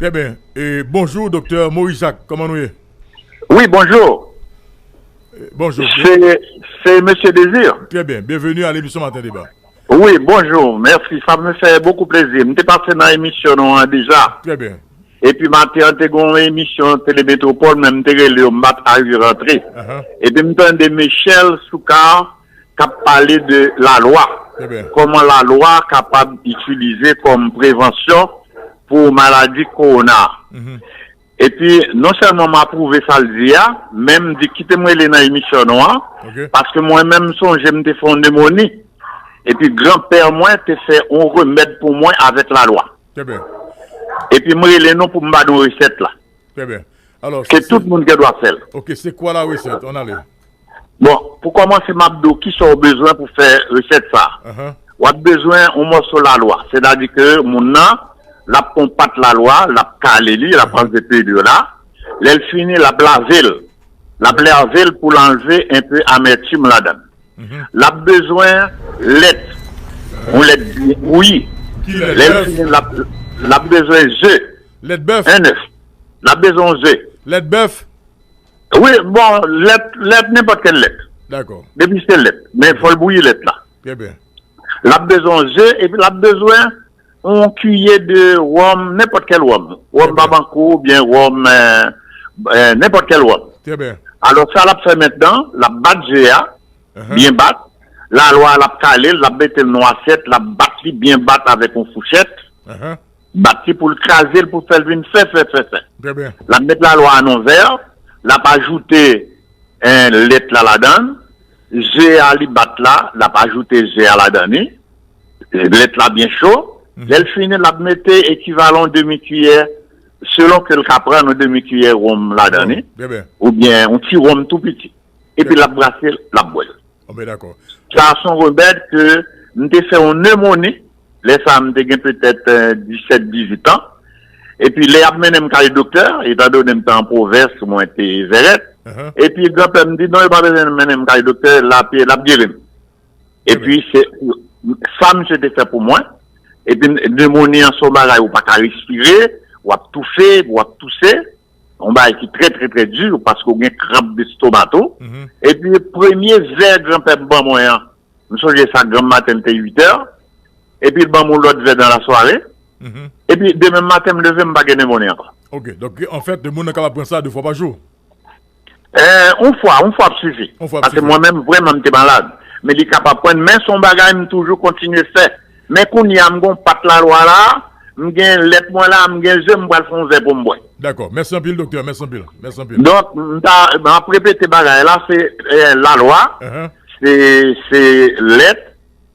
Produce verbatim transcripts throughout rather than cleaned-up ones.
Trè byen. E, bonjou, Doktè Maurice Jacques. Kòman nou ye? Wi, bonjou. E, bonjou. Se, se Mesye Désir. Trè byen. Byenveni a lemisyon Maten Deba. Wi, bonjou. Mèsi. Sa me fè bokou plezi. M te pase nan emisyon nou an deja. Trè byen. Epi maten an, te gen yon emisyon Tele Metropole, men m te rele yo, m pa t arive rantre. Ahan. Epi m tande Michel Soukar k ap pale de lalwa. Trè byen. Kòman lalwa kapab itilize kòm prevansyon pou maladi kowona. Mhm. Epi, non sèlman m apwouve sa l di a, men m di, "Kite m rele nan emisyon nou an," Ok. paske mwen menm, m sonje m te fè yon nemoni. Epi, granpè mwen te fè yon remèd pou mwen avèk lalwa. Trè byen. Epi, m rele nou pou m ba nou resèt la. Trè byen. Alò, se, se tout moun gen dwa fè l. Ok, c'est quoi la recette? On allait. Bon, pou kòmanse, m ap di w kisa w bezwen pou fè resèt sa a. Ahan. W ap bezwen yon mòso lalwa. Sètadi ke moun nan, l ap pran yon pat lalwa, l ap kale li, l ap anlve pil yo la. Lè l fini, l ap lave l. L ap lave l pou l anlve enpe amètim ladan l. Mhm. L ap bezwen lèt. Yon lèt byen bouyi. Ki lèt? Lè l fini, l ap, l ap bezwen ze. Lèt bèf? En nèf. L ap bezwen ze. Lèt bèf? Wi, bon, lèt, lèt, nenpòt kèl lèt. Dakò. Depi se lèt. Men fò l bouyi lèt la. Trè byen. L ap bezwen ze, epi l ap bezwen yon kiyè de wòm, nenpòt kèl wòm. Wòm Trè byen. Babankou oubyen wòm, eh, eh, nenpòt kèl wòm. Trè byen. Alò, sa l ap fè mentnan, l ap bat ze a, Ahan. byen bat. Lalwa a, l ap kale l, l ap mete l nan yon asyèt, l ap bat li byen bat avèk yon fouchèt. Ahan. Bat li pou l kraze l, pou fè l vin fen, fen, fen, fen. Trè byen. L ap met lalwa a nan yon vè, l ap ajoute, eh, lèt la ladan l, ze a li bat la, l ap ajoute ze a ladan li, lèt la byen cho. Mhm. Lè l fini, l ap mete ekivalan demi kiyè, selon ke l ka pran yon demi kiyè wonm ladan li, Bon, trè byen. oubyen yon ti wonm tou piti. Epi Trè l ap brase l, l ap bwè l. Bon, ben, dakò. Sa a se yon remèd ke m te fè yon nemoni. Lè sa a, m te gen petèt, eh, disèt, dizuit an. Epi lè y ap mennen m kay doktè, etandone m te an pwovens, mwen te Vèrèt. Ahan. Epi granpè m di, "Non, yo pa bezwen mennen m kay doktè, l ap, l ap geri m." Trè byen. Epi se sa misye te fè pou mwen. Epi nemoni an se yon bagay ou pa ka respire, w ap toufe, w ap touse. Yon bagay ki trè, trè, trè di, paske w gen kranp destoma tou. Mhm. Epi premye vè granpè m ban mwen an, m sonje sa, granm maten l te uit è. Epi l ban m yon lòt vè nan lasware. Mhm. Epi demen maten m leve, m pa gen nemoni ankò. Ok, donk, anfèt, moun nan kapab pran sa de fwa pa jou? Eh, yon fwa, yon fwa ap sifi. Yon fwa ap Paske sifi. mwen menm, vrèman, m te malad. Men li kapab pran, men se yon bagay m toujou kontinye fè. Men kounye a, m gen yon pat lalwa la, m gen lèt mwen la, m gen ze, m pral fè yon vè pou m bwè. Dakò. Mèsi anpil, doktè. Mèsi anpil. Mèsi anpil. Donk, m ta, m ap repete bagay la, se, eh, lalwa, Ahan. se, se lèt,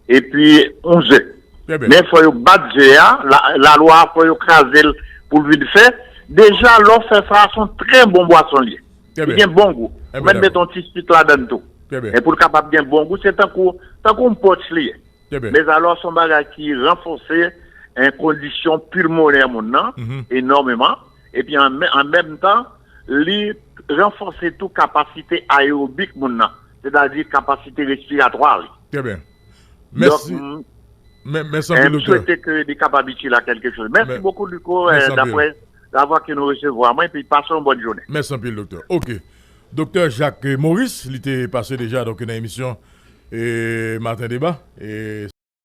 epi yon ze. Trè byen. Men fò yo bat ze a, la, lalwa a, fò yo kraze l pou l vin fen. Deja, lè w fè sa, se yon trè bon bwason l ye. Trè Li byen. gen bon gou. Trè Ou byen, mèt met dakò. yon ti sik ladan l tou. Trè byen. E pou l kapab gen bon gou, se tankou, tankou yon punch li ye. Trè byen. Mezalò, se yon bagay ki ranfòse, en, kondisyon pilmonè moun nan Mhm. enòmeman. Epi an, men- an menm tan, li ranfòse tou kapasite ayewobik moun nan, sètadi kapasite respiratwa li. Trè byen. Donk, Mèsi. m, Mè- Mèsi eh, anpil, m doktè. swete ke li kapab itil a kèlke choz. Mèsi Mè- bokou, Luko, Mèsi eh, anpil. daprè lavwa ke nou resevwa mwen, epi pase yon bòn jounen. Mèsi anpil, doktè. Ok. Doktè Jacques Maurice, li te pase deja, donk, nan emisyon, eh, Maten Deba. E